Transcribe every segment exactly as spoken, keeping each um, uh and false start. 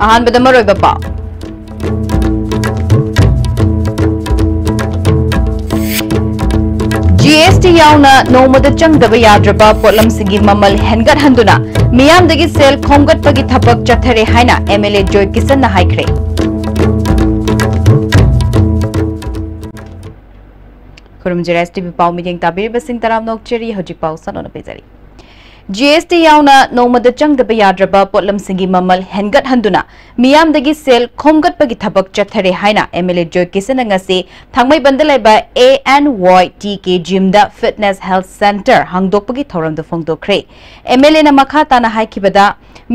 ꯑꯍꯥꯟꯕꯗ ꯃꯔꯨꯑꯣꯏꯕ ꯄꯥꯎ꯫ ꯖꯤ ꯑꯦꯁ ꯇꯤ ꯌꯥꯎꯅ ꯅꯣꯡꯃꯗ ꯆꯪꯗꯕ ꯌꯥꯗ꯭ꯔꯕ ꯄꯣꯠꯂꯝꯁꯤꯡꯒꯤ ꯃꯃꯜ ꯍꯦꯟꯒꯠꯍꯟꯗꯨꯅ ꯃꯤꯌꯥꯝꯗꯒꯤ ꯁꯦꯜ ꯈꯣꯝꯒꯠꯄꯒꯤ ꯊꯕꯛ ꯆꯠꯊꯔꯦ ꯍꯥꯏꯅ ꯑꯦꯝ ꯑꯦꯜ ꯑꯦ ꯖꯣꯏ ꯀꯤꯁꯟꯅ ꯍꯥꯏꯈ꯭ꯔꯦ꯫ ꯈꯨꯔꯨꯝꯖꯔꯤ ꯑꯦꯁ ꯇꯤ ꯚꯤ ꯄꯥꯎ ꯃꯤꯠꯌꯦꯡ ꯇꯥꯕꯤꯔꯤꯕꯁꯤꯡ ꯇꯔꯥꯝꯅ ꯑꯣꯛꯆꯔꯤ꯫ ꯍꯧꯖꯤꯛ ꯄꯥꯎ ꯁꯟꯗꯣꯛꯅ ꯄꯤꯖꯔꯤ꯫ ꯖꯤ ꯑꯦꯁ ꯇꯤ ꯌꯥꯎꯅ ꯅꯣꯡꯃꯗ ꯆꯪꯗꯕ ꯌꯥꯗ꯭ꯔꯕ ꯄꯣꯠꯂꯝꯁꯤꯡꯒꯤ ꯃꯃꯜ ꯍꯦꯟꯒꯠꯍꯟꯗꯨꯅ ꯃꯤꯌꯥꯝꯗꯒꯤ ꯁꯦꯜ ꯈꯣꯝꯒꯠꯄꯒꯤ ꯊꯕꯛ ꯆꯠꯊꯔꯦ ꯍꯥꯏꯅ ꯑꯦꯝ ꯑꯦꯜ ꯑꯦ ꯖꯣꯏ ꯀꯤꯁꯟꯅ ꯉꯁꯤ ꯊꯥꯡꯃꯩꯕꯟꯗ ꯂꯩꯕ A N Y T K ꯖꯤꯝꯗ ꯐꯤꯠꯅꯦꯁ ꯍꯦꯜꯊ ꯁꯦꯟꯇꯔ ꯍꯥꯡꯗꯣꯛꯄꯒꯤ ꯊꯧꯔꯝꯗ ꯐꯣꯡꯗꯣꯛꯈ꯭ꯔꯦ꯫ ꯑꯦꯝ ꯑꯦꯜ ꯑꯦꯅ ꯃꯈꯥ ꯇꯥꯅ ꯍꯥꯏꯈꯤꯕꯗ,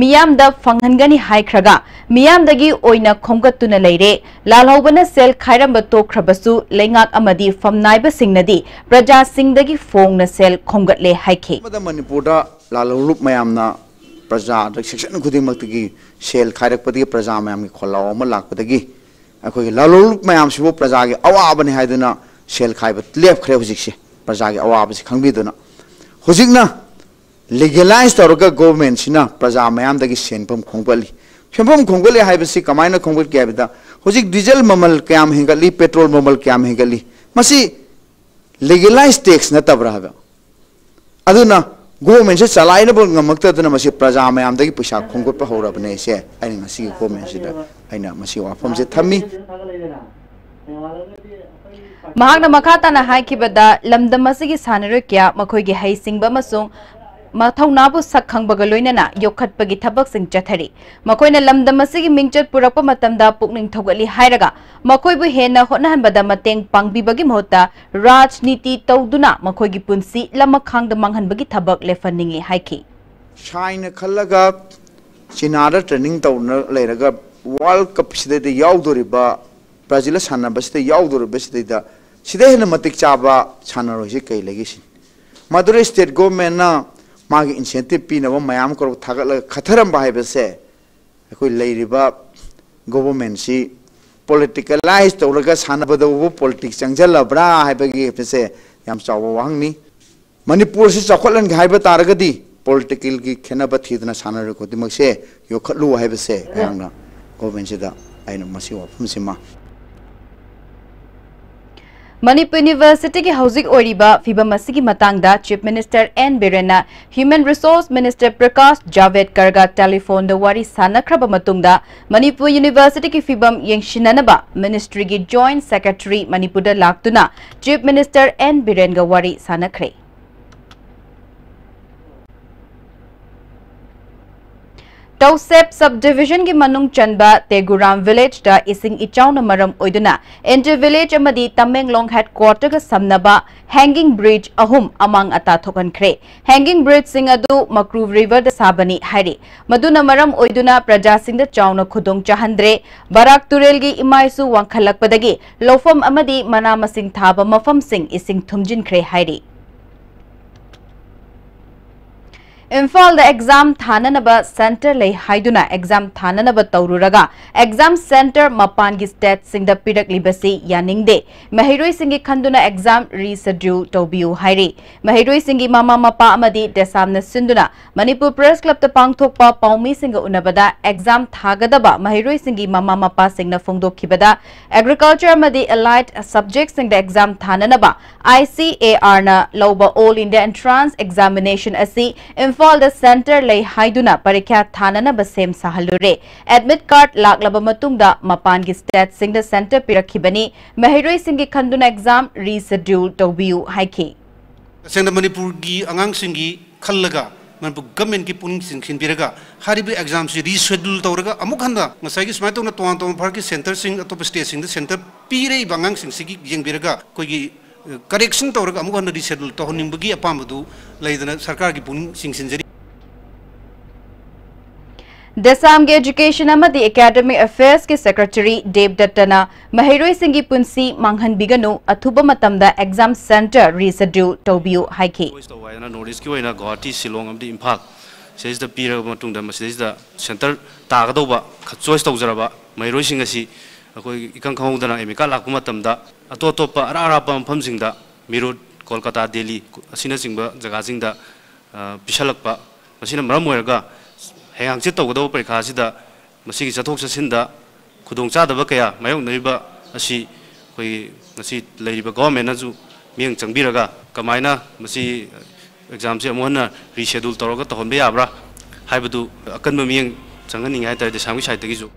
ꯃꯤꯌꯥꯝꯗ ꯐꯪꯍꯟꯒꯅꯤ ꯍꯥꯏꯈ꯭ꯔꯒ ꯃꯤꯌꯥꯝꯗꯒꯤ ꯑꯣꯏꯅ ꯈꯣꯝꯒꯠꯇꯨꯅ ꯂꯩꯔꯦ꯫ ꯂꯥꯜꯍꯧꯕꯅ ꯁꯦꯜ ꯈꯥꯏꯔꯝꯕ ꯇꯣꯛꯈ꯭ꯔꯕꯁꯨ ꯂꯩꯉꯥꯛ ꯑꯃꯗꯤ ꯐꯝꯅꯥꯏꯕꯁꯤꯡꯅꯗꯤ ꯄ꯭ꯔꯖꯥꯁꯤꯡꯗꯒꯤ ꯐꯣꯡꯅ ꯁꯦꯜ ꯈꯣꯝꯒꯠꯂꯦ ꯍꯥꯏꯈꯤ꯫ ꯑꯃꯗ ꯃꯅꯤꯄꯨꯔꯗ ꯂꯥꯜꯍꯧꯂꯨꯞ ꯃꯌꯥꯝꯅ ꯄ꯭ꯔꯖꯥꯗ ꯁꯦꯛꯁꯟ ꯈꯨꯗꯤꯡꯃꯛꯇꯒꯤ ꯁꯦꯜ ꯈꯥꯏꯔꯛꯄꯗꯒꯤ ꯄ꯭ꯔꯖꯥ ꯃꯌꯥꯝꯒꯤ ꯈꯣꯜꯂꯥꯎ ꯑꯃ ꯂꯥꯛꯄꯗꯒꯤ ꯑꯩꯈꯣꯏꯒꯤ ꯂꯥꯜꯍꯧꯂꯨꯞ ꯃꯌꯥꯝꯁꯤꯕꯨ ꯄ꯭ꯔꯖꯥꯒꯤ ꯑꯋꯥꯕꯅꯤ ꯍꯥꯏꯗꯨꯅ ꯁꯦꯜ ꯈꯥꯏꯕ ꯂꯦꯞꯈ꯭ꯔꯦ꯫ ꯍꯧꯖꯤꯛꯁꯦ ꯄ꯭ꯔꯖꯥꯒꯤ ꯑꯋꯥꯕꯁꯤ ꯈꯪꯕꯤꯗꯨꯅ ꯍꯧꯖꯤꯛꯅ ꯂꯤꯒꯦꯂꯥꯏꯁ ꯇꯧꯔꯒ ꯒꯣꯚꯔꯟꯃꯦꯟꯠꯁꯤꯅ ꯄ꯭ꯔꯖꯥ ꯃꯌꯥꯝꯗꯒꯤ ꯁꯦꯟꯐꯝ ꯈꯣꯝꯒꯠꯂꯤ꯫ ꯁꯦꯟꯐꯝ ꯈꯣꯝꯒꯠꯂꯤ ꯍꯥꯏꯕꯁꯤ ꯀꯃꯥꯏꯅ ꯈꯣꯝꯒꯠꯀꯦ ꯍꯥꯏꯕꯗ, ꯍꯧꯖꯤꯛ ꯗꯤꯖꯜ ꯃꯃꯜ ꯀꯌꯥꯝ ꯍꯦꯟꯒꯠꯂꯤ, ꯄꯦꯇ꯭ꯔꯣꯜ ꯃꯃꯜ ꯀꯌꯥꯝ ꯍꯦꯟꯒꯠꯂꯤ, ꯃꯁꯤ ꯂꯤꯒꯦꯂꯥꯏꯁ ꯇꯦꯛꯁ ꯅꯠꯇꯕ꯭ꯔꯥ ꯍꯥꯏꯕ꯫ ꯑꯗꯨꯅ ꯒꯣꯚꯔꯟꯃꯦꯟꯠꯁꯦ ꯆꯂꯥꯏꯅꯕ ꯉꯝꯃꯛꯇꯗꯅ ꯃꯁꯤ ꯄ꯭ꯔꯖꯥ ꯃꯌꯥꯝꯗꯒꯤ ꯄꯩꯁꯥ ꯈꯣꯝꯒꯠꯄ ꯍꯧꯔꯕꯅꯦ꯫ ꯁꯦ ꯑꯩꯅ ꯉꯁꯤꯒꯤ ꯒꯣꯚꯔꯟꯃꯦꯟꯠꯁꯤꯗ ꯑꯩꯅ ꯃꯁꯤ ꯋꯥꯐꯝꯁꯦ ꯊꯝꯃꯤ꯫ ꯃꯍꯥꯛꯅ ꯃꯈꯥ ꯇꯥꯅ ꯍꯥꯏꯈꯤꯕꯗ, ꯂꯝꯗꯝ ꯑꯁꯤꯒꯤ ꯁꯥꯟꯅꯔꯣꯏ ꯀꯌꯥ ꯃꯈꯣꯏꯒꯤ ꯍꯩꯁꯤꯡꯕ ꯑꯃꯁꯨꯡ ꯃꯊꯧꯅꯥꯕꯨ ꯁꯛ ꯈꯪꯕꯒ ꯂꯣꯏꯅꯅ ꯌꯣꯛꯈꯠꯄꯒꯤ ꯊꯕꯛꯁꯤꯡ ꯆꯠꯊꯔꯤ꯫ ꯃꯈꯣꯏꯅ ꯂꯝꯗꯝ ꯑꯁꯤꯒꯤ ꯃꯤꯡꯆꯠ ꯄꯨꯔꯛꯄ ꯃꯇꯝꯗ ꯄꯨꯛꯅꯤꯡ ꯊꯧꯒꯠꯂꯤ ꯍꯥꯏꯔꯒ, ꯃꯈꯣꯏꯕꯨ ꯍꯦꯟꯅ ꯍꯣꯠꯅꯍꯟꯕꯗ ꯃꯇꯦꯡ ꯄꯥꯡꯕꯤꯕꯒꯤ ꯃꯍꯨꯠꯇ ꯔꯥꯖꯅꯤꯇꯤ ꯇꯧꯗꯨꯅ ꯃꯈꯣꯏꯒꯤ ꯄꯨꯟꯁꯤ ꯂꯃꯈꯥꯡꯗ ꯃꯥꯡꯍꯟꯕꯒꯤ ꯊꯕꯛ ꯂꯦꯞꯍꯟꯅꯤꯡꯏ ꯍꯥꯏꯈꯤ꯫ ꯁꯥꯏꯅ ꯈꯜꯂꯒ ꯆꯤꯅꯥꯗ ꯇ꯭ꯔꯦꯅꯤꯡ ꯇꯧꯅ ꯂꯩꯔꯒ ꯋꯥꯔꯜ ꯀꯞꯁꯤꯗꯩꯗ ꯌꯥꯎꯗꯣꯔꯤꯕ, ꯕ꯭ꯔꯥꯖꯤꯜꯗ ꯁꯥꯟꯅꯕꯁꯤꯗ ꯌꯥꯎꯗꯣꯔꯤꯕꯁꯤꯗꯩꯗ ꯁꯤꯗ ꯍꯦꯟꯅ ꯃꯇꯤꯛ ꯆꯥꯕ ꯁꯥꯟꯅꯔꯣꯏꯁꯤ ꯀꯩ ꯂꯩꯒꯦ ꯁꯤꯅꯤ꯫ ꯃꯗꯨꯔꯩ ꯁ꯭ꯇꯦꯠ ꯒꯣꯚꯔꯟꯃꯦꯟꯠꯅ ꯃꯥꯒꯤ ꯏꯟꯁꯦꯟꯇꯤꯚ ꯄꯤꯅꯕ ꯃꯌꯥꯝ ꯀꯔꯣꯔ ꯊꯥꯒꯠꯂꯒ ꯈꯠꯊꯔꯝꯕ ꯍꯥꯏꯕꯁꯦ ꯑꯩꯈꯣꯏ ꯂꯩꯔꯤꯕ ꯒꯣꯚꯔꯟꯃꯦꯟꯠꯁꯤ ꯄꯣꯂꯤꯇꯤꯀꯦꯂꯥꯏꯁ ꯇꯧꯔꯒ ꯁꯥꯟꯅꯕꯗꯕꯨ ꯄꯣꯂꯤꯇꯤꯛꯁ ꯆꯪꯁꯤꯜꯂꯕ꯭ꯔꯥ ꯍꯥꯏꯕꯒꯤ ꯍꯥꯏꯕꯁꯦ ꯌꯥꯝ ꯆꯥꯎꯕ ꯋꯥꯍꯪꯅꯤ꯫ ꯃꯅꯤꯄꯨꯔꯁꯤ ꯆꯥꯎꯈꯠꯍꯟꯒꯦ ꯍꯥꯏꯕ ꯇꯥꯔꯒꯗꯤ ꯄꯣꯂꯤꯇꯤꯀꯦꯜꯒꯤ ꯈꯦꯠꯅꯕ ꯊꯤꯗꯅ ꯁꯥꯟꯅꯔꯣꯏ ꯈꯨꯗꯤꯡꯃꯛꯁꯦ ꯌꯣꯛꯈꯠꯂꯨ ꯍꯥꯏꯕꯁꯦ ꯑꯩꯍꯥꯛꯅ ꯒꯣꯚꯔꯟꯃꯦꯟꯁꯤꯗ ꯑꯩꯅ ꯃꯁꯤ ꯋꯥꯐꯝꯁꯤꯃ ꯃꯅꯤꯄꯨꯔ ꯌꯨꯅꯤꯚꯔꯁꯤꯇꯤꯒꯤ ꯍꯧꯖꯤꯛ ꯑꯣꯏꯔꯤꯕ ꯐꯤꯕꯝ ꯑꯁꯤꯒꯤ ꯃꯇꯥꯡꯗ ꯆꯤꯐ ꯃꯤꯅꯤꯁꯇꯔ ꯑꯦꯟ ꯕꯤꯔꯦꯟꯅ ꯍ꯭ꯌꯨꯃꯦꯟ ꯔꯤꯁꯣꯔꯁ ꯃꯤꯅꯤꯁꯇꯔ ꯄ꯭ꯔꯀꯥꯁ ꯖꯥꯚꯦꯗꯀꯔꯒ ꯇꯦꯂꯤꯐꯣꯟꯗ ꯋꯥꯔꯤ ꯁꯥꯟꯅꯈ꯭ꯔꯕ ꯃꯇꯨꯡꯗ ꯃꯅꯤꯄꯨꯔ ꯌꯨꯅꯤꯚꯔꯁꯤꯇꯤꯒꯤ ꯐꯤꯕꯝ ꯌꯦꯡꯁꯤꯟꯅꯅꯕ ꯃꯤꯅꯤꯁꯇ꯭ꯔꯤꯒꯤ ꯖꯣꯏꯟꯠ ꯁꯦꯀ꯭ꯔꯦꯇꯔꯤ ꯃꯅꯤꯄꯨꯔꯗ ꯂꯥꯛꯇꯨꯅ ꯆꯤꯐ ꯃꯤꯅꯤꯁꯇꯔ ꯑꯦꯟ ꯕꯤꯔꯦꯟꯒ ꯋꯥꯔꯤ ꯁꯥꯟꯅꯈ꯭ꯔꯦ꯫ ꯇꯧꯁꯦꯞ ꯁꯕ ꯗꯤꯚꯤꯖꯟꯒꯤ ꯃꯅꯨꯡ ꯆꯟꯕ ꯇꯦꯒꯨꯔꯥꯝ ꯚꯤꯂꯦꯖꯇ ꯏꯁꯤꯡ ꯏꯆꯥꯎꯅ ꯃꯔꯝ ꯑꯣꯏꯗꯨꯅ ꯏꯟꯇꯔ ꯚꯤꯂꯦꯖ ꯑꯃꯗꯤ ꯇꯃꯦꯡꯂꯣꯡ ꯍꯦꯗꯀ꯭ꯋꯥꯔꯇꯔꯒ ꯁꯝꯅꯕ ꯍꯦꯡꯒꯤꯡ ꯕ꯭ꯔꯤꯖ ꯑꯍꯨꯝ ꯑꯃꯥꯡ ꯑꯇꯥ ꯊꯣꯛꯍꯟꯈ꯭ꯔꯦ꯫ ꯍꯦꯡꯒꯤꯡ ꯕ꯭ꯔꯤꯖꯁꯤꯡ ꯑꯗꯨ ꯃꯀ꯭ꯔꯨ ꯔꯤꯚꯔꯗ ꯁꯥꯕꯅꯤ ꯍꯥꯏꯔꯤ꯫ ꯃꯗꯨꯅ ꯃꯔꯝ ꯑꯣꯏꯗꯨꯅ ꯄ꯭ꯔꯖꯥꯁꯤꯡꯗ ꯆꯥꯎꯅ ꯈꯨꯗꯣꯡ ꯆꯥꯍꯟꯗ꯭ꯔꯦ꯫ ꯕꯔꯥꯛ ꯇꯨꯔꯦꯜꯒꯤ ꯏꯃꯥꯏꯁꯨ ꯋꯥꯡꯈꯠꯂꯛꯄꯗꯒꯤ ꯂꯧꯐꯝ ꯑꯃꯗꯤ ꯃꯅꯥ ꯃꯁꯤꯡ ꯊꯥꯕ ꯃꯐꯝꯁꯤꯡ ꯏꯁꯤꯡ ꯊꯨꯝꯖꯤꯟꯈ꯭ꯔꯦ ꯍꯥꯏꯔꯤ꯫ ꯏꯝꯐꯥꯜꯗ ꯑꯦꯛꯖꯥꯝ ꯊꯥꯅꯅꯕ ꯁꯦꯟꯇꯔ ꯂꯩ ꯍꯥꯏꯗꯨꯅ ꯑꯦꯛꯖꯥꯝ ꯊꯥꯅꯅꯕ ꯇꯧꯔꯨꯔꯒ ꯑꯦꯛꯖꯥꯝ ꯁꯦꯟꯇꯔ ꯃꯄꯥꯟꯒꯤ ꯁ꯭ꯇꯦꯠꯁꯤꯡꯗ ꯄꯤꯔꯛꯂꯤꯕꯁꯤ ꯌꯥꯅꯤꯡꯗꯦ꯫ ꯃꯍꯩꯔꯣꯏꯁꯤꯡꯒꯤ ꯈꯟꯗꯨꯅ ꯑꯦꯛꯖꯥꯝ ꯔꯤꯁꯦꯗ꯭ꯌꯨꯜ ꯇꯧꯕꯤꯌꯨ ꯍꯥꯏꯔꯤ꯫ ꯃꯍꯩꯔꯣꯏꯁꯤꯡꯒꯤ ꯃꯃꯥ ꯃꯄꯥ ꯑꯃꯗꯤ ꯗꯦꯁꯥꯝꯅ ꯁꯤꯟꯗꯨꯅ ꯃꯅꯤꯄꯨꯔ ꯄ꯭ꯔꯦꯁ ꯀ꯭ꯂꯕꯇ ꯄꯥꯡꯊꯣꯛꯄ ꯄꯥꯎꯃꯤꯁꯤꯡꯒ ꯎꯅꯕꯗ ꯑꯦꯛꯖꯥꯝ ꯊꯥꯒꯗꯕ ꯃꯍꯩꯔꯣꯏꯁꯤꯡꯒꯤ ꯃꯃꯥ ꯃꯄꯥꯁꯤꯡꯅ ꯐꯣꯡꯗꯣꯛꯈꯤꯕꯗ ꯑꯦꯒ꯭ꯔꯤꯀꯜꯆꯔ ꯑꯃꯗꯤ ꯑꯦꯂꯥꯏꯠ ꯁꯕꯖꯦꯛꯁꯤꯡꯗ ꯑꯦꯛꯖꯥꯝ ꯊꯥꯅꯅꯕ ꯑꯥꯏ ꯁꯤ ꯑꯦ ꯑꯥꯔꯅ ꯂꯧꯕ ꯑꯣꯜ ꯏꯟꯗꯤꯌꯥ ꯑꯦꯟꯇ꯭ꯔꯥꯟꯁ ꯑꯦꯛꯖꯥꯃꯤꯅꯦꯁꯟ ꯑꯁꯤ ꯏꯝꯐꯥꯜꯗ ꯁꯦꯟꯇꯔ ꯂꯩ ꯍꯥꯏꯗꯨꯅ ꯄꯔꯤꯈ꯭ꯌꯥ ꯊꯥꯅꯅꯕ ꯁꯦꯝ ꯁꯥꯍꯜꯂꯨꯔꯦ꯫ ꯑꯦꯗꯃꯤꯠ ꯀꯥꯔꯗ ꯂꯥꯛꯂꯕ ꯃꯇꯨꯡꯗ ꯃꯄꯥꯟꯒꯤ ꯁ꯭ꯇꯦꯠꯁꯤꯡꯗ ꯁꯦꯟꯇꯔ ꯄꯤꯔꯛꯈꯤꯕꯅꯤ꯫ ꯃꯍꯩꯔꯣꯏꯁꯤꯡꯒꯤ ꯈꯟꯗꯨꯅ ꯑꯦꯛꯖꯥꯝ ꯔꯤꯁꯦꯗ꯭ꯌꯨꯜ ꯇꯧꯕꯤꯌꯨ ꯍꯥꯏꯈꯤ꯫ ꯇꯁꯦꯡꯅ ꯃꯅꯤꯄꯨꯔꯒꯤ ꯑꯉꯥꯡꯁꯤꯡꯒꯤ ꯈꯜꯂꯒ ꯃꯅꯤꯄꯨꯔ ꯒꯃꯦꯟꯠꯀꯤ ꯄꯨꯛꯅꯤꯡ ꯆꯤꯡꯁꯤꯟꯕꯤꯔꯒ ꯍꯥꯏꯔꯤꯕ ꯑꯦꯛꯖꯥꯝꯁꯤ ꯔꯤꯁꯦꯗ꯭ꯌꯨꯜ ꯇꯧꯔꯒ ꯑꯃꯨꯛ ꯍꯟꯅ ꯉꯁꯥꯏꯒꯤ ꯁꯨꯃꯥꯏꯅ ꯇꯧꯅ ꯇꯣꯉꯥꯟ ꯇꯣꯉꯥꯟꯕ ꯚꯥꯔꯠꯀꯤ ꯁꯦꯟꯇꯔꯁꯤꯡ ꯑꯇꯣꯞꯄ ꯁ꯭ꯇꯦꯠꯁꯤꯡꯗ ꯁꯦꯟꯇꯔ ꯄꯤꯔꯛꯏꯕ ꯑꯉꯥꯡꯁꯤꯡꯁꯤꯒꯤ ꯌꯦꯡꯕꯤꯔꯒ ꯑꯩꯈꯣꯏꯒꯤ ꯀꯔꯦꯛꯁꯟ ꯇꯧꯔꯒ ꯑꯃꯨꯛ ꯍꯟꯅ ꯔꯤꯁꯦꯗ꯭ꯌꯨꯜ ꯇꯧꯍꯟꯅꯤꯡꯕꯒꯤ ꯑꯄꯥꯝꯕꯗꯨ ꯂꯩꯗꯅ ꯁꯔꯀꯥꯔꯒꯤ ꯄꯨꯛꯅꯤꯡ ꯆꯤꯡꯁꯤꯟꯖꯔꯤ꯫ ꯗꯦꯁꯥꯝꯒꯤ ꯑꯦꯖꯨꯀꯦꯁꯟ ꯑꯃꯗꯤ ꯑꯦꯀꯥꯗꯃꯤꯛ ꯑꯦꯐꯤꯌꯔꯁꯀꯤ ꯁꯦꯀ꯭ꯔꯦꯇꯔꯤ ꯗꯦꯕ ꯗꯠꯇꯅ ꯃꯍꯩꯔꯣꯏꯁꯤꯡꯒꯤ ꯄꯨꯟꯁꯤ ꯃꯥꯡꯍꯟꯕꯤꯒꯅꯨ, ꯑꯊꯨꯕ ꯃꯇꯝꯗ ꯑꯦꯛꯖꯥꯝ ꯁꯦꯟꯇꯔ ꯔꯤꯁꯦꯗ꯭ꯌꯨꯜ ꯇꯧꯕꯤꯌꯨ ꯍꯥꯏꯈꯤ꯫ ꯆꯣꯏꯁ ꯇꯧꯕ ꯍꯥꯏꯗꯅ ꯅꯣꯔꯠ ꯏꯁꯀꯤ ꯑꯣꯏꯅ ꯒꯨꯋꯥꯍꯥꯇꯤ, ꯁꯤꯂꯣꯡ ꯑꯃꯗꯤ ꯏꯝꯐꯥꯜ ꯁꯤꯗꯩꯁꯤꯗ ꯄꯤꯔꯕ ꯃꯇꯨꯡꯗ ꯃꯁꯤꯗꯩꯁꯤꯗ ꯁꯦꯟꯇꯔ ꯇꯥꯒꯗꯧꯕ ꯈ- ꯆꯣꯏꯁ ꯇꯧꯖꯔꯕ ꯃꯍꯩꯔꯣꯏꯁꯤꯡ ꯑꯁꯤ ꯑꯩꯈꯣꯏ ꯏꯈꯪ ꯈꯪꯍꯧꯗꯅ ꯑꯦꯗꯃꯤꯠ ꯀꯥꯔꯗ ꯂꯥꯛꯄ ꯃꯇꯝꯗ ꯑꯇꯣꯞ ꯑꯇꯣꯞꯄ ꯑꯔꯥꯞ ꯑꯔꯥꯞꯄ ꯃꯐꯝꯁꯤꯡꯗ ꯃꯤꯔꯨꯠ, ꯀꯣꯜꯀꯇꯥ, ꯗꯦꯜꯂꯤ ꯑꯁꯤꯅꯆꯤꯡꯕ ꯖꯒꯥꯁꯤꯡꯗ ꯑ, ꯄꯤꯁꯜꯂꯛꯄ, ꯃꯁꯤꯅ ꯃꯔꯝ ꯑꯣꯏꯔꯒ ꯍꯌꯦꯡ ꯍꯪꯆꯤꯠ ꯇꯧꯒꯗꯧꯕ ꯄꯔꯤꯈꯥ ꯑꯁꯤꯗ ꯃꯁꯤꯒꯤ ꯆꯠꯊꯣꯛ ꯆꯠꯁꯤꯟꯗ ꯈꯨꯗꯣꯡꯆꯥꯗꯕ ꯀꯌꯥ ꯃꯥꯌꯣꯛꯅꯔꯤꯕ ꯑꯁꯤ ꯑꯩꯈꯣꯏꯒꯤ ꯉꯁꯤ ꯂꯩꯔꯤꯕ ꯒꯣꯚꯔꯟꯃꯦꯟꯅꯁꯨ ꯃꯤꯠꯌꯦꯡ ꯆꯪꯕꯤꯔꯒ ꯀꯃꯥꯏꯅ ꯃꯁꯤ ꯑꯦꯛꯖꯥꯝꯁꯦ ꯑꯃꯨꯛ ꯍꯟꯅ ꯔꯤꯁꯦꯗꯨꯜ ꯇꯧꯔꯒ ꯇꯧꯍꯟꯕ ꯌꯥꯕ꯭ꯔꯥ ꯍꯥꯏꯕꯗꯨ ꯑꯀꯟꯕ ꯃꯤꯠꯌꯦꯡ ꯆꯪꯍꯟꯅꯤꯡꯉꯤ ꯍꯥꯏ ꯇꯥꯔꯦ ꯑꯁꯥꯝꯒꯤ ꯁꯥꯏꯠꯇꯒꯤꯁꯨ꯫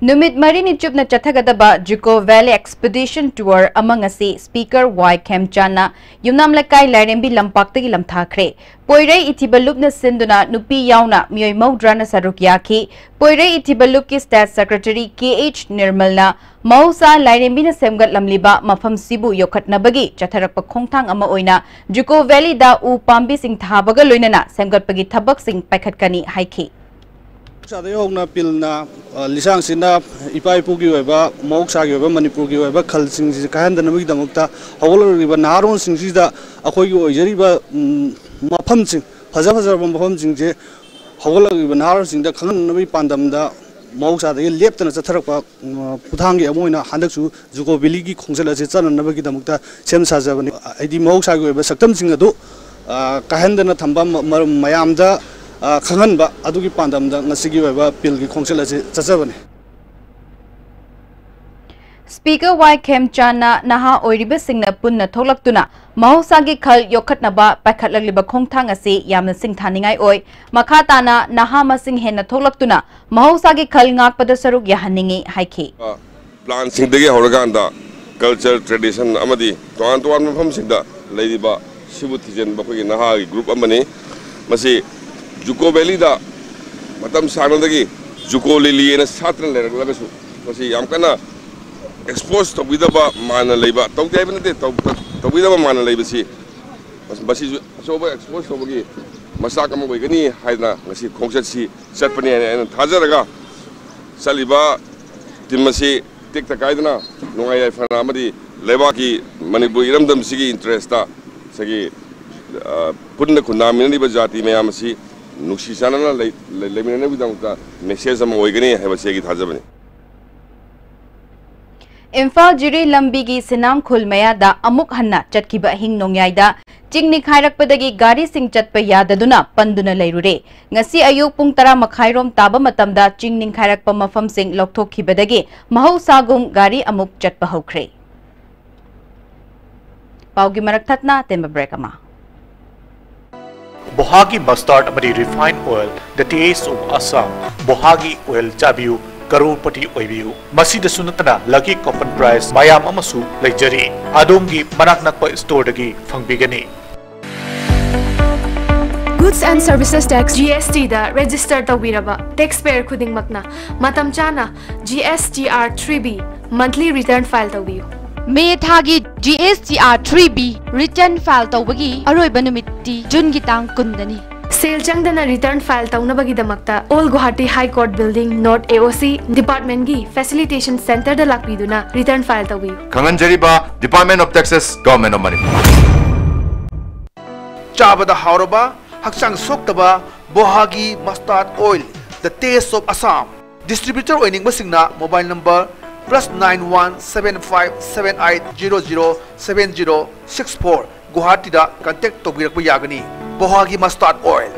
ꯅꯨꯃꯤꯠ ꯃꯔꯤꯅꯤ ꯆꯨꯞꯅ ꯆꯠꯊꯒꯗꯕ ꯖꯨꯀꯣ ꯚꯦꯂꯤ ꯑꯦꯛꯁꯄꯤꯗꯤꯁꯟ ꯇꯨꯔ ꯑꯃ ꯉꯁꯤ ꯁ꯭ꯄꯤꯀꯔ ꯋꯥꯏ ꯈꯦꯝꯆꯥꯟꯅ ꯌꯨꯝꯅꯥꯝ ꯂꯩꯀꯥꯏ ꯂꯥꯏꯔꯦꯝꯕꯤ ꯂꯝꯄꯥꯛꯇꯒꯤ ꯂꯝꯊꯥꯈ꯭ꯔꯦ꯫ ꯄꯣꯏꯔꯩ ꯏꯊꯤꯕ ꯂꯨꯞꯅ ꯁꯤꯟꯗꯨꯅ ꯅꯨꯄꯤ ꯌꯥꯎꯅ ꯃꯤꯑꯣꯏ ꯃꯧꯗ꯭ꯔꯥꯅ ꯁꯔꯨꯛ ꯌꯥꯈꯤ꯫ ꯄꯣꯏꯔꯩ ꯏꯊꯤꯕ ꯂꯨꯞꯀꯤ ꯁ꯭ꯇꯦꯠ ꯁꯦꯀ꯭ꯔꯦꯇꯔꯤ ꯀꯦ ꯑꯩꯆ ꯅꯤꯔꯃꯜꯅ ꯃꯍꯧꯁꯥ ꯂꯥꯏꯔꯦꯝꯕꯤꯅ ꯁꯦꯝꯒꯠꯂꯝꯂꯤꯕ ꯃꯐꯝꯁꯤꯕꯨ ꯌꯣꯛꯈꯠꯅꯕꯒꯤ ꯆꯠꯊꯔꯛꯄ ꯈꯣꯡꯊꯥꯡ ꯑꯃ ꯑꯣꯏꯅ ꯖꯨꯀꯣ ꯚꯦꯂꯤꯗ ꯎ ꯄꯥꯝꯕꯤꯁꯤꯡ ꯊꯥꯕꯒ ꯂꯣꯏꯅꯅ ꯁꯦꯝꯒꯠꯄꯒꯤ ꯊꯕꯛꯁꯤꯡ ꯄꯥꯏꯈꯠꯀꯅꯤ ꯍꯥꯏꯈꯤ꯫ ꯃꯍꯧꯁꯥꯗꯒꯤ ꯍꯧꯅ ꯄꯤꯜꯅ, ꯑ, ꯂꯤꯁꯥꯡꯁꯤꯠꯅ ꯏꯄꯥ ꯏꯄꯨꯒꯤ ꯑꯣꯏꯕ, ꯃꯍꯧꯁꯥꯒꯤ ꯑꯣꯏꯕ, ꯃꯅꯤꯄꯨꯔꯒꯤ ꯑꯣꯏꯕ ꯈꯜꯁꯤꯡꯁꯤ ꯀꯥꯏꯍꯟꯗꯅꯕꯒꯤꯗꯃꯛꯇ ꯍꯧꯒꯠꯂꯛꯂꯤꯕ ꯅꯍꯥꯔꯣꯟꯁꯤꯡꯁꯤꯗ ꯑꯩꯈꯣꯏꯒꯤ ꯑꯣꯏꯖꯔꯤꯕ, ꯎꯝ, ꯃꯐꯝꯁꯤꯡ, ꯐꯖ ꯐꯖꯔꯕ ꯃꯐꯝꯁꯤꯡꯁꯦ ꯍꯧꯒꯠꯂꯛꯂꯤꯕ ꯅꯍꯥꯔꯣꯟꯁꯤꯡꯗ ꯈꯪꯍꯟꯅꯕꯒꯤ ꯄꯥꯟꯗꯝꯗ ꯃꯍꯧꯁꯥꯗꯒꯤ ꯂꯦꯞꯇꯅ ꯆꯠꯊꯔꯛꯄ, ꯎꯝ, ꯈꯨꯠꯊꯥꯡꯒꯤ ꯑꯃ ꯑꯣꯏꯅ ꯍꯟꯗꯛꯁꯨ ꯖꯨꯀꯣ ꯚꯦꯂꯤꯒꯤ ꯈꯣꯡꯆꯠ ꯑꯁꯤ ꯆꯠꯅꯅꯕꯒꯤꯗꯃꯛꯇ ꯁꯦꯝ ꯁꯥꯖꯕꯅꯤ꯫ ꯍꯥꯏꯗꯤ ꯃꯍꯧꯁꯥꯒꯤ ꯑꯣꯏꯕ ꯁꯛꯇꯝꯁꯤꯡ ꯑꯗꯨ, ꯑ, ꯀꯥꯏꯍꯟꯗꯅ ꯊꯝꯕ, ꯃ-, ꯃꯔꯝ ꯃꯌꯥꯝꯗ, ꯑ, ꯈꯪꯍꯟꯕ ꯑꯗꯨꯒꯤ ꯄꯥꯟꯗꯝꯗ ꯉꯁꯤꯒꯤ ꯑꯣꯏꯕ ꯄꯤꯜꯒꯤ ꯈꯣꯡꯆꯠ ꯑꯁꯤ ꯆꯠꯆꯕꯅꯤ꯫ ꯁ꯭ꯄꯤꯀꯔ ꯋꯥꯏ ꯈꯦꯝꯆꯥꯟꯅ ꯅꯍꯥ ꯑꯣꯏꯔꯤꯕꯁꯤꯡꯅ ꯄꯨꯟꯅ ꯊꯣꯛꯂꯛꯇꯨꯅ ꯃꯍꯧꯁꯥꯒꯤ ꯈꯜ ꯌꯣꯛꯈꯠꯅꯕ ꯄꯥꯏꯈꯠꯂꯛꯂꯤꯕ ꯈꯣꯡꯊꯥꯡ ꯑꯁꯤ ꯌꯥꯝꯅ ꯁꯤꯡꯊꯥꯅꯤꯡꯉꯥꯏ ꯑꯣꯏ꯫ ꯃꯈꯥ ꯇꯥꯅ ꯅꯍꯥ ꯃꯁꯤꯡ ꯍꯦꯟꯅ ꯊꯣꯛꯂꯛꯇꯨꯅ ꯃꯍꯧꯁꯥꯒꯤ ꯈꯜ ꯉꯥꯛꯄꯗ ꯁꯔꯨꯛ ꯌꯥꯍꯟꯅꯤꯡꯏ ꯍꯥꯏꯈꯤ꯫ ꯄ꯭ꯂꯥꯟꯁꯤꯡꯗꯒꯤ ꯍꯧꯔꯀꯥꯟꯗ ꯀꯜꯆꯔ, ꯇ꯭ꯔꯦꯗꯤꯁꯟ ꯑꯃꯗꯤ ꯇꯣꯉꯥꯟ ꯇꯣꯉꯥꯟꯕ ꯃꯐꯝꯁꯤꯡꯗ ꯂꯩꯔꯤꯕ ꯁꯤꯕꯨ ꯊꯤꯖꯤꯟꯕ ꯑꯩꯈꯣꯏꯒꯤ ꯅꯍꯥꯒꯤ ꯒ꯭ꯔꯨꯞ ꯑꯃꯅꯤ꯫ ꯃꯁꯤ ꯖꯨꯀꯣ ꯚꯦꯂꯤꯗ ꯃꯇꯝ ꯁꯥꯡꯅꯗꯒꯤ ꯖꯨꯀꯣ ꯂꯤꯂꯤ ꯍꯥꯏꯅ ꯁꯥꯠꯇꯅ ꯂꯩꯔꯛꯂꯒꯁꯨ ꯃꯁꯤ ꯌꯥꯝ ꯀꯟꯅ ꯑꯦꯛꯁꯄꯣꯖ ꯇꯧꯕꯤꯗꯕ ꯃꯥꯟꯅ ꯂꯩꯕ, ꯇꯧꯗꯦ ꯍꯥꯏꯕ ꯅꯠꯇꯦ, ꯇꯧ-, ꯇꯧꯕꯤꯗꯕ ꯃꯥꯟꯅ ꯂꯩꯕꯁꯤ ꯃꯁꯤꯁꯨ ꯑꯆꯧꯕ ꯑꯦꯛꯁꯄꯣꯖ ꯇꯧꯕꯒꯤ ꯃꯆꯥꯛ ꯑꯃ ꯑꯣꯏꯒꯅꯤ ꯍꯥꯏꯗꯅ ꯉꯁꯤ ꯈꯣꯡꯆꯠꯁꯤ ꯆꯠꯄꯅꯤ ꯍꯥꯏꯅ ꯑꯩꯅ ꯊꯥꯖꯔꯒ ꯆꯠꯂꯤꯕ ꯇꯤꯝ ꯑꯁꯤ ꯇꯦꯛꯇ ꯀꯥꯏꯗꯅ ꯅꯨꯡꯉꯥꯏ ꯌꯥꯏꯐꯅ ꯑꯃꯗꯤ ꯂꯩꯕꯥꯛꯀꯤ ꯃꯅꯤꯄꯨꯔ ꯏꯔꯝꯗꯝꯁꯤꯒꯤ ꯏꯟꯇꯔꯦꯁꯇ ꯉꯁꯥꯏꯒꯤ, ꯑ, ꯄꯨꯟꯅ ꯈꯨꯟꯗꯥꯃꯤꯟꯅꯔꯤꯕ ꯖꯥꯇꯤ ꯃꯌꯥꯝ ꯑꯁꯤ ꯅꯨꯡꯁꯤ ꯆꯥꯟꯅꯅ ꯂꯩ-, ꯂꯩ-, ꯂꯩꯃꯤꯟꯅꯅꯕꯒꯤꯗꯃꯛꯇ ꯃꯦꯁꯦꯖ ꯑꯃ ꯑꯣꯏꯒꯅꯤ ꯍꯥꯏꯕꯁꯤ ꯑꯩꯒꯤ ꯊꯥꯖꯕꯅꯤ꯫ ꯏꯝꯐꯥꯜ ꯖꯤꯔꯤ ꯂꯝꯕꯤꯒꯤ ꯁꯤꯅꯥꯝꯈꯨꯜ ꯃꯌꯥꯗ ꯑꯃꯨꯛ ꯍꯟꯅ ꯆꯠꯈꯤꯕ ꯑꯍꯤꯡ ꯅꯣꯡꯌꯥꯏꯗ ꯆꯤꯡ ꯅꯤꯡꯈꯥꯏꯔꯛꯄꯗꯒꯤ ꯒꯥꯔꯤꯁꯤꯡ ꯆꯠꯄ ꯌꯥꯗꯗꯨꯅ ꯄꯟꯗꯨꯅ ꯂꯩꯔꯨꯔꯦ꯫ ꯉꯁꯤ ꯑꯌꯨꯛ ꯄꯨꯡ ꯇꯔꯥ ꯃꯈꯥꯏꯔꯣꯝ ꯇꯥꯕ ꯃꯇꯝꯗ ꯆꯤꯡ ꯅꯤꯡꯈꯥꯏꯔꯛꯄ ꯃꯐꯝꯁꯤꯡ ꯂꯧꯊꯣꯛꯈꯤꯕꯗꯒꯤ ꯃꯍꯧꯁꯥꯒꯨꯝ ꯒꯥꯔꯤ ꯑꯃꯨꯛ ꯆꯠꯄ ꯍꯧꯈ꯭ꯔꯦ꯫ ꯄꯥꯎꯒꯤ ꯃꯔꯛ ꯊꯠꯅ ꯑꯇꯦꯟꯕ break ꯑꯃ꯫ ꯕꯣꯍꯥꯒꯤ mustard ꯑꯃꯗꯤ refined oil, the taste of Assam꯫ ꯕꯣꯍꯥꯒꯤ oil ꯆꯥꯕꯤꯌꯨ, ꯀꯔꯣꯔꯄꯇꯤ ꯑꯣꯏꯕꯤꯌꯨ꯫ ꯃꯁꯤꯗꯁꯨ ꯅꯠꯇꯅ lucky coupon prize ꯃꯌꯥꯝ ꯑꯃꯁꯨ ꯂꯩꯖꯔꯤ꯫ ꯑꯗꯣꯝꯒꯤ ꯃꯅꯥꯛ ꯅꯛꯄ storeꯗꯒꯤ ꯐꯪꯕꯤꯒꯅꯤ꯫ Goods and Services Tax, G S T the register ꯇꯧꯕꯤꯔꯕ taxpayer ꯈꯨꯗꯤꯡꯃꯛꯅ ꯃꯇꯝ ꯆꯥꯅ G S T R three B monthly return file ꯇꯧꯕꯤꯌꯨ꯫ ꯃꯦ ꯊꯥꯒꯤ G S T R three B return file ꯇꯧꯕꯒꯤ ꯑꯔꯣꯏꯕ ꯅꯨꯃꯤꯠꯇꯤ ꯖꯨꯟꯒꯤ ꯇꯥꯡ ꯀꯨꯟꯗꯅꯤ꯫ ꯁꯦꯜ ꯆꯪꯗꯅ return file ꯇꯧꯅꯕꯒꯤꯗꯃꯛꯇ Old Guwahati High Court Building, North A O C departmentꯀꯤ facilitation centreꯗ ꯂꯥꯛꯄꯤꯗꯨꯅ return file ꯇꯧꯕꯤꯌꯨ꯫ ꯈꯪꯍꯟꯖꯔꯤꯕ Department of Taxes, Government of Manipur꯫ ꯆꯥꯕꯗ ꯍꯥꯎꯔꯕ, ꯍꯛꯆꯥꯡ ꯁꯣꯛꯇꯕ ꯕꯣꯍꯥꯒꯤ mustard oil, the taste of Assam꯫ Distributor ꯑꯣꯏꯅꯤꯡꯕꯁꯤꯡꯅ mobile number plus nine one seven five seven eight zero zero seven zero six four, ꯒꯨꯋꯥꯍꯥꯇꯤꯗ contact ꯇꯧꯕꯤꯔꯛꯄ ꯌꯥꯒꯅꯤ꯫ ꯕꯣꯍꯥꯒꯤ mustard oil꯫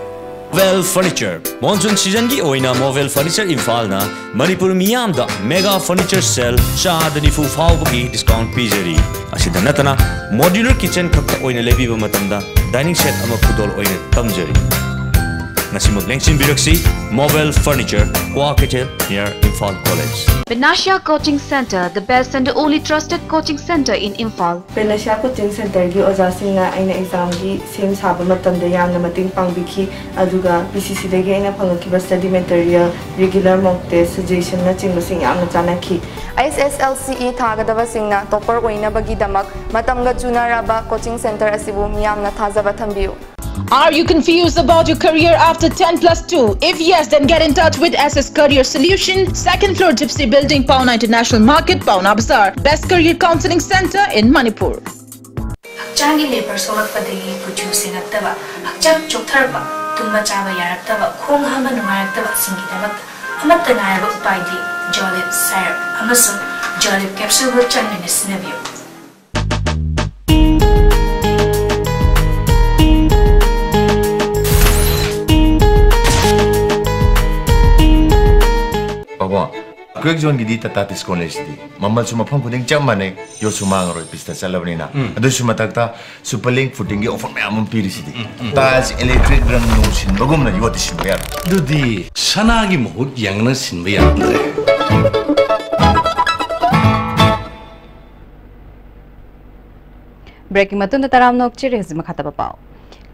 Movel Furniture꯫ Monsoon seasonꯒꯤ ꯑꯣꯏꯅ Movel Furniture ꯏꯝꯐꯥꯜꯅ Manipur ꯃꯤꯌꯥꯝꯗ mega furniture sale ꯆꯥꯗ ꯅꯤꯐꯨ ꯐꯥꯎꯕꯒꯤ discount ꯄꯤꯖꯔꯤ꯫ ꯑꯁꯤꯗ ꯅꯠꯇꯅ modular kitchen ꯈꯛꯇ ꯑꯣꯏꯅ ꯂꯩꯕꯤꯕ ꯃꯇꯝꯗ dining set ꯑꯃ ꯈꯨꯗꯣꯜ ꯑꯣꯏꯅ ꯇꯝꯖꯔꯤ꯫ ꯉꯁꯤꯃꯛ ꯂꯦꯡꯁꯤꯟꯕꯤꯔꯛꯁꯤ, Movel Furniture, Kwakeithel, near Imphal College꯫ Panacea Coaching Centre, the best and only trusted coaching centre in Imphal. Panacea Coaching Centreꯒꯤ ꯑꯣꯖꯥꯁꯤꯡꯅ ꯑꯩꯅ examꯒꯤ ꯁꯦꯝ ꯁꯥꯕ ꯃꯇꯝꯗ ꯌꯥꯝꯅ ꯃꯇꯦꯡ ꯄꯥꯡꯕꯤꯈꯤ, ꯑꯗꯨꯒ P C Cꯗꯒꯤ ꯑꯩꯅ ꯐꯪꯂꯛꯈꯤꯕ study material, regular mock test, suggestionꯅꯆꯤꯡꯕꯁꯤꯡ ꯌꯥꯝꯅ ꯆꯥꯟꯅꯈꯤ꯫ S S L C E ꯊꯥꯒꯗꯕꯁꯤꯡꯅ topper ꯑꯣꯏꯅꯕꯒꯤꯗꯃꯛ ꯃꯇꯝꯒ ꯆꯨꯅꯔꯕ coaching centre ꯑꯁꯤꯕꯨ ꯃꯤꯌꯥꯝꯅ ꯊꯥꯖꯕ ꯊꯝꯕꯤꯌꯨ꯫ Are you confused about your career after ten plus two? If yes, then get in touch with S S Career Solution, second floor Gypsy Building, Paona International Market, Paona Bazaar. Best career counseling centre in Manipur. ꯍꯛꯆꯥꯡꯒꯤ labour ꯁꯣꯛꯂꯛꯄꯗꯒꯤ ꯀꯨꯆꯨ ꯁꯦꯡꯉꯛꯇꯕ, ꯍꯛꯆꯥꯡ ꯆꯣꯛꯊꯔꯛꯄ, ꯇꯨꯝꯕ ꯆꯥꯕ ꯌꯥꯔꯛꯇꯕ, ꯈꯣꯡ ꯍꯥꯝꯕ ꯅꯨꯡꯉꯥꯏꯔꯛꯇꯕꯁꯤꯡꯒꯤꯗꯃꯛ ꯑꯃꯠꯇ ꯉꯥꯏꯔꯕ ꯎꯄꯥꯏꯗꯤ Jolip Syrup ꯑꯃꯁꯨꯡ Jolly Capsule ꯆꯥꯡ ꯅꯥꯏꯅ ꯁꯤꯖꯤꯟꯅꯕꯤꯌꯨ꯫ ꯄꯥꯕꯨꯡ, ꯑꯩꯈꯣꯏ ꯖꯣꯟꯒꯤꯗꯤ ꯇꯥꯇꯥ ꯇꯤꯁꯀꯣꯟ ꯂꯩꯁꯤꯗꯤ꯫ ꯃꯃꯜꯁꯨ ꯃꯐꯝ ꯈꯨꯗꯤꯡ ꯆꯞ ꯃꯥꯟꯅꯩ, ꯌꯣꯠꯁꯨ ꯃꯥꯡꯉꯔꯣꯏ ꯄꯤꯁꯇ ꯆꯠꯂꯕꯅꯤꯅ꯫ ꯎꯝ꯫ ꯑꯗꯨꯁꯨ ꯃꯊꯛꯇ ꯁꯨꯄꯔ ꯂꯤꯡ ꯐꯨꯇꯤꯡꯒꯤ ꯑꯣꯐꯔ ꯃꯌꯥꯝ ꯑꯃ ꯄꯤꯔꯤꯁꯤꯗꯤ꯫ ꯎꯝ, ꯎꯝ꯫ ꯇꯥꯏꯜꯁ ꯏꯂꯦꯛꯇ꯭ꯔꯤꯛ ꯔꯪ ꯅꯨꯡ ꯁꯤꯟꯕꯒꯨꯝꯅ ꯌꯣꯠꯇꯤ ꯁꯤꯟꯕ ꯌꯥꯔꯣꯏ꯫ ꯑꯗꯨꯗꯤ ꯁꯅꯥꯒꯤ ꯃꯍꯨꯠ ꯌꯦꯡꯅ ꯁꯤꯟꯕ ꯌꯥꯔꯝꯗ꯭ꯔꯦ꯫ ꯕ꯭ꯔꯦꯛꯀꯤ ꯃꯇꯨꯡꯗ ꯇꯔꯥꯝꯅ ꯑꯣꯛꯆꯔꯤ꯫ ꯍꯧꯖꯤꯛ ꯃꯈꯥ ꯇꯥꯕ ꯄꯥꯎ꯫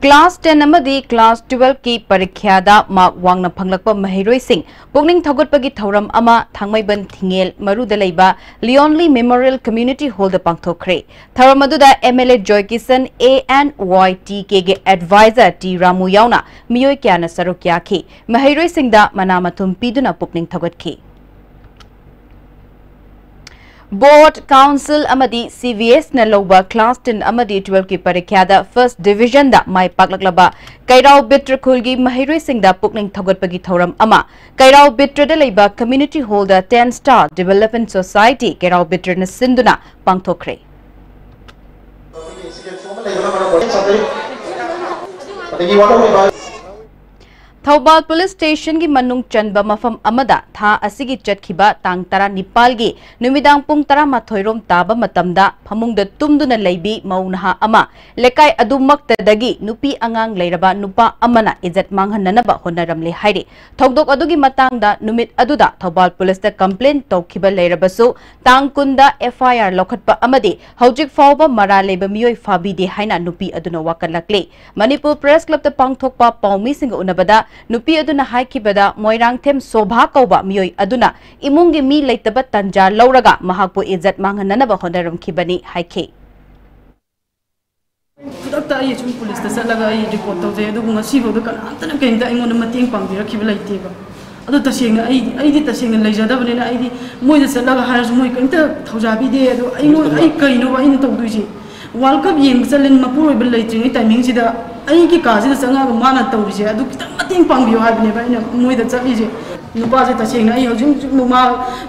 ꯀ꯭ꯂꯥꯁ ꯇꯦꯟ ꯑꯃꯗꯤ ꯀ꯭ꯂꯥꯁ ꯇꯨꯋꯦꯜꯐꯀꯤ ꯄꯔꯤꯈ꯭ꯌꯥꯗ ꯃꯥꯔꯛ ꯋꯥꯡꯅ ꯐꯪꯂꯛꯄ ꯃꯍꯩꯔꯣꯏꯁꯤꯡ ꯄꯨꯛꯅꯤꯡ ꯊꯧꯒꯠꯄꯒꯤ ꯊꯧꯔꯝ ꯑꯃ ꯊꯥꯡꯃꯩꯕꯟ ꯊꯤꯡꯉꯦꯜ ꯃꯔꯨꯗ ꯂꯩꯕ ꯂꯤꯑꯣꯟꯂꯤ ꯃꯦꯃꯣꯔꯤꯌꯦꯜ ꯀꯝꯃ꯭ꯌꯨꯅꯤꯇꯤ ꯍꯣꯜꯗ ꯄꯥꯡꯊꯣꯛꯈ꯭ꯔꯦ꯫ ꯊꯧꯔꯝ ꯑꯗꯨꯗ M L A Joykishan, A N Y T ꯀꯦꯒꯤ ꯑꯦꯗꯚꯥꯏꯖꯔ ꯇꯤ ꯔꯥꯃꯨ ꯌꯥꯎꯅ ꯃꯤꯑꯣꯏ ꯀꯌꯥꯅ ꯁꯔꯨꯛ ꯌꯥꯈꯤ꯫ ꯃꯍꯩꯔꯣꯏꯁꯤꯡꯗ ꯃꯅꯥ ꯃꯊꯨꯝ ꯄꯤꯗꯨꯅ ꯄꯨꯛꯅꯤꯡ ꯊꯧꯒꯠꯈꯤ꯫ ꯕꯣꯔꯗ, ꯀꯥꯎꯟꯁꯤꯜ ꯑꯃꯗꯤ ꯁꯤ ꯕꯤ ꯑꯦꯁꯅ ꯂꯧꯕ ꯀ꯭ꯂꯥꯁ ꯇꯦꯟ ꯑꯃꯗꯤ ꯇꯨꯋꯦꯜꯐꯀꯤ ꯄꯔꯤꯈ꯭ꯌꯥꯗ ꯐꯥꯔꯁ ꯗꯤꯚꯤꯖꯟꯗ ꯃꯥꯏ ꯄꯥꯛꯂꯛꯂꯕ ꯀꯩꯔꯥꯎ ꯕꯤꯇ꯭ꯔ ꯈꯨꯜꯒꯤ ꯃꯍꯩꯔꯣꯏꯁꯤꯡꯗ ꯄꯨꯛꯅꯤꯡ ꯊꯧꯒꯠꯄꯒꯤ ꯊꯧꯔꯝ ꯑꯃ ꯀꯩꯔꯥꯎ ꯕꯤꯇ꯭ꯔꯗ ꯂꯩꯕ ꯀꯝꯃ꯭ꯌꯨꯅꯤꯇꯤ ꯍꯣꯜꯗ ꯇꯦꯟ ꯁ꯭ꯇꯥꯔ ꯗꯤꯚꯦꯂꯞꯃꯦꯟꯠ ꯁꯣꯁꯥꯏꯇꯤ ꯀꯩꯔꯥꯎ ꯕꯤꯇ꯭ꯔꯅ ꯁꯤꯟꯗꯨꯅ ꯄꯥꯡꯊꯣꯛꯈ꯭ꯔꯦ꯫ ꯊꯧꯕꯥꯜ ꯄꯨꯂꯤꯁ ꯁ꯭ꯇꯦꯁꯟꯒꯤ ꯃꯅꯨꯡ ꯆꯟꯕ ꯃꯐꯝ ꯑꯃꯗ ꯊꯥ ꯑꯁꯤꯒꯤ ꯆꯠꯈꯤꯕ ꯇꯥꯡ ꯇꯔꯥꯅꯤꯄꯥꯜꯒꯤ ꯅꯨꯃꯤꯗꯥꯡ ꯄꯨꯡ ꯇꯔꯥꯃꯥꯊꯣꯏ ꯔꯣꯝ ꯇꯥꯕ ꯃꯇꯝꯗ ꯐꯃꯨꯡꯗ ꯇꯨꯝꯗꯨꯅ ꯂꯩꯕꯤ ꯃꯧ ꯅꯍꯥ ꯑꯃ ꯂꯩꯀꯥꯏ ꯑꯗꯨꯃꯛꯇꯗꯒꯤ ꯅꯨꯄꯤ ꯑꯉꯥꯡ ꯂꯩꯔꯕ ꯅꯨꯄꯥ ꯑꯃꯅ ꯏꯖꯠ ꯃꯥꯡꯍꯟꯅꯅꯕ ꯍꯣꯠꯅꯔꯝꯂꯦ ꯍꯥꯏꯔꯤ꯫ ꯊꯧꯗꯣꯛ ꯑꯗꯨꯒꯤ ꯃꯇꯥꯡꯗ ꯅꯨꯃꯤꯠ ꯑꯗꯨꯗ ꯊꯧꯕꯥꯜ ꯄꯨꯂꯤꯁꯇ ꯀꯝꯄ꯭ꯂꯦꯟ ꯇꯧꯈꯤꯕ ꯂꯩꯔꯕꯁꯨ, ꯇꯥꯡ ꯀꯨꯟꯗ ꯑꯦꯐ ꯑꯥꯏ ꯑꯥꯔ ꯂꯧꯈꯠꯄ ꯑꯃꯗꯤ ꯍꯧꯖꯤꯛ ꯐꯥꯎꯕ ꯃꯔꯥꯜ ꯂꯩꯕ ꯃꯤꯑꯣꯏ ꯐꯥꯕꯤꯗꯦ ꯍꯥꯏꯅ ꯅꯨꯄꯤ ꯑꯗꯨꯅ ꯋꯥꯀꯠꯂꯛꯂꯤ꯫ ꯃꯅꯤꯄꯨꯔ ꯄ꯭ꯔꯦꯁ ꯀ꯭ꯂꯕꯇ ꯄꯥꯡꯊꯣꯛꯄ ꯄꯥꯎꯃꯤꯁꯤꯡꯒ ꯎꯅꯕꯗ ꯅꯨꯄꯤ ꯑꯗꯨꯅ ꯍꯥꯏꯈꯤꯕꯗ, ꯃꯣꯏꯔꯥꯡꯊꯦꯝ ꯁꯣꯚꯥ ꯀꯧꯕ ꯃꯤꯑꯣꯏ ꯑꯗꯨꯅ ꯏꯃꯨꯡꯒꯤ ꯃꯤ ꯂꯩꯇꯕ ꯇꯟꯖꯥ ꯂꯧꯔꯒ ꯃꯍꯥꯛꯄꯨ ꯏꯖꯠ ꯃꯥꯡꯍꯟꯅꯅꯕ ꯍꯣꯠꯅꯔꯝꯈꯤꯕꯅꯤ ꯍꯥꯏꯈꯤ꯫ ꯈꯨꯗꯛꯇ ꯑꯩ ꯁꯨꯝ ꯄꯨꯂꯤꯁꯇ ꯆꯠꯂꯒ ꯑꯩ ꯔꯤꯄꯣꯔꯠ ꯇꯧꯖꯩ, ꯑꯗꯨꯕꯨ ꯉꯁꯤꯐꯥꯎꯗ ꯀꯅꯥꯝꯇꯅ ꯀꯩꯝꯇ ꯑꯩꯉꯣꯟꯗ ꯃꯇꯦꯡ ꯄꯥꯡꯕꯤꯔꯛꯈꯤꯕ ꯂꯩꯇꯦꯕ꯫ ꯑꯗꯣ ꯇꯁꯦꯡꯅ ꯑꯩꯗꯤ, ꯑꯩꯗꯤ ꯇꯁꯦꯡꯅ ꯂꯩꯖꯗꯕꯅꯤꯅ ꯑꯩꯗꯤ ꯃꯣꯏꯗ ꯆꯠꯂꯒ ꯍꯥꯏꯔꯁꯨ ꯃꯣꯏ ꯀꯩꯝꯇ ꯊꯧꯖꯥꯕꯤꯗꯦ꯫ ꯑꯗꯣ ꯑꯩꯉꯣꯟ-, ꯑꯩ ꯀꯩꯅꯣꯕ ꯑꯩꯅ ꯇꯧꯗꯣꯏꯁꯦ? ꯋꯥꯔꯜ ꯀꯞ ꯌꯦꯡꯕ ꯆꯠꯂꯦ, ꯃꯄꯨꯔꯣꯏꯕ ꯂꯩꯇ꯭ꯔꯤꯉꯩ ꯇꯥꯏꯃꯤꯡꯁꯤꯗ ꯑꯩꯒꯤ ꯀꯥꯁꯤꯗ ꯆꯪꯉꯛꯑꯒ ꯃꯥꯅ ꯇꯧꯔꯤꯁꯦ, ꯑꯗꯨ ꯈꯤꯇꯪ ꯃꯇꯦꯡ ꯄꯥꯡꯕꯤꯌꯨ ꯍꯥꯏꯕꯅꯦꯕ ꯑꯩꯅ ꯃꯣꯏꯗ ꯆꯠꯂꯤꯁꯦ꯫ ꯅꯨꯄꯥꯁꯦ ꯇꯁꯦꯡꯅ ꯑꯩ ꯍꯧꯖꯤꯛ ꯍꯧꯖꯤꯛꯃꯛ ꯃꯥ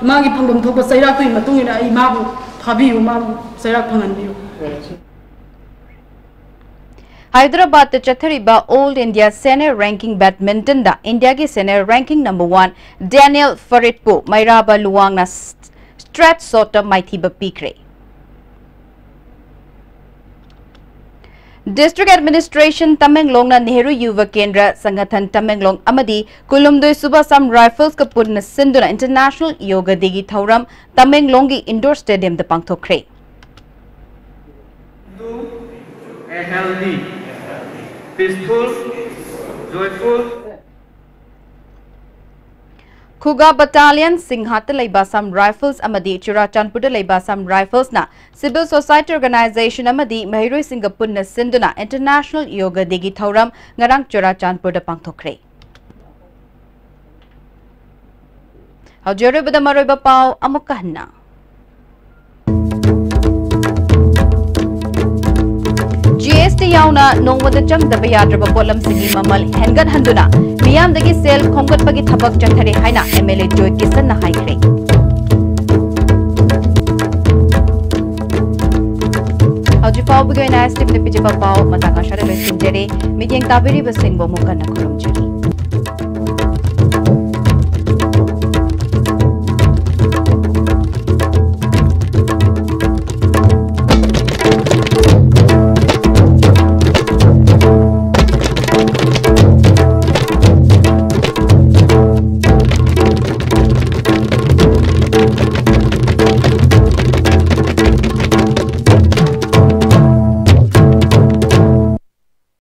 ꯃꯥꯒꯤ ꯐꯪꯐꯝ ꯊꯣꯛꯄ ꯆꯩꯔꯥꯛꯇꯨꯒꯤ ꯃꯇꯨꯡ ꯏꯟꯅ ꯑꯩ ꯃꯥꯕꯨ ꯐꯥꯕꯤꯌꯨ, ꯃꯥꯕꯨ ꯆꯩꯔꯥꯛ ꯐꯪꯍꯟꯕꯤꯌꯨ꯫ ꯍꯥꯏꯗ꯭ꯔꯕꯥꯗꯇ ꯆꯠꯊꯔꯤꯕ All India Senior Ranking Badmintonꯗ ꯏꯟꯗꯤꯌꯥꯒꯤ senior ranking number one Daniel Faridꯄꯨ ꯃꯩꯔꯥꯕ ꯂꯨꯋꯥꯡꯅ straight shotꯇ ꯃꯥꯏꯊꯤꯕ ꯄꯤꯈ꯭ꯔꯦ꯫ District Administration ꯇꯃꯦꯡꯂꯣꯡꯅ ꯅꯦꯍꯔꯨ ꯌꯨꯕ ꯀꯦꯟꯗ꯭ꯔ ꯁꯪꯒꯊꯟ ꯇꯃꯦꯡꯂꯣꯡ ꯑꯃꯗꯤ ꯀꯨꯟꯍꯨꯝꯗꯣꯏ ꯁꯨꯕ Assam Riflesꯀ ꯄꯨꯟꯅ ꯁꯤꯟꯗꯨꯅ International Yoga Dayꯒꯤ ꯊꯧꯔꯝ ꯇꯃꯦꯡꯂꯣꯡꯒꯤ Indoor Stadiumꯗ ꯄꯥꯡꯊꯣꯛꯈ꯭ꯔꯦ꯫ A healthy, peaceful, joyful, ꯈꯨꯒꯥ Battalion, ꯁꯤꯡꯍꯥꯠꯇ ꯂꯩꯕ Assam Rifles ꯑꯃꯗꯤ ꯆꯨꯔꯥꯆꯥꯟꯄꯨꯔꯗ ꯂꯩꯕ Assam Riflesꯅ civil society organization ꯑꯃꯗꯤ ꯃꯍꯩꯔꯣꯏꯁꯤꯡꯒ ꯄꯨꯟꯅ ꯁꯤꯟꯗꯨꯅ International Yoga Dayꯒꯤ ꯊꯧꯔꯝ ꯉꯔꯥꯡ ꯆꯨꯔꯥꯆꯥꯟꯄꯨꯔꯗ ꯄꯥꯡꯊꯣꯛꯈ꯭ꯔꯦ꯫ ꯍꯧꯖꯤꯛ ꯑꯔꯣꯏꯕꯗ ꯃꯔꯨꯑꯣꯏꯕ ꯄꯥꯎ ꯑꯃꯨꯛꯀ ꯍꯟꯅ꯫ GST ꯌꯥꯎꯅ ꯅꯣꯡꯃꯗ ꯆꯪꯗꯕ ꯌꯥꯗ꯭ꯔꯕ ꯄꯣꯠꯂꯝꯁꯤꯡꯒꯤ ꯃꯃꯜ ꯍꯦꯟꯒꯠꯍꯟꯗꯨꯅ ꯃꯤꯌꯥꯝꯗꯒꯤ ꯁꯦꯜ ꯈꯣꯝꯒꯠꯄꯒꯤ ꯊꯕꯛ ꯆꯠꯊꯔꯦ ꯍꯥꯏꯅ MLA ꯖꯣꯏ ꯀꯤꯁꯟꯅ ꯍꯥꯏꯈ꯭ꯔꯦ꯫ ꯍꯧꯖꯤꯛ ꯐꯥꯎꯕꯒꯤ ꯑꯣꯏꯅ STVꯅ ꯄꯤꯖꯕ ꯄꯥꯎ ꯃꯇꯥꯡ ꯑꯁꯤꯗ ꯂꯣꯏꯁꯤꯟꯖꯔꯦ꯫ ꯃꯤꯠꯌꯦꯡ ꯇꯥꯕꯤꯔꯤꯕꯁꯤꯡꯕꯨ ꯑꯃꯨꯛ ꯍꯟꯅ ꯈꯨꯔꯨꯝꯖꯔꯤ꯫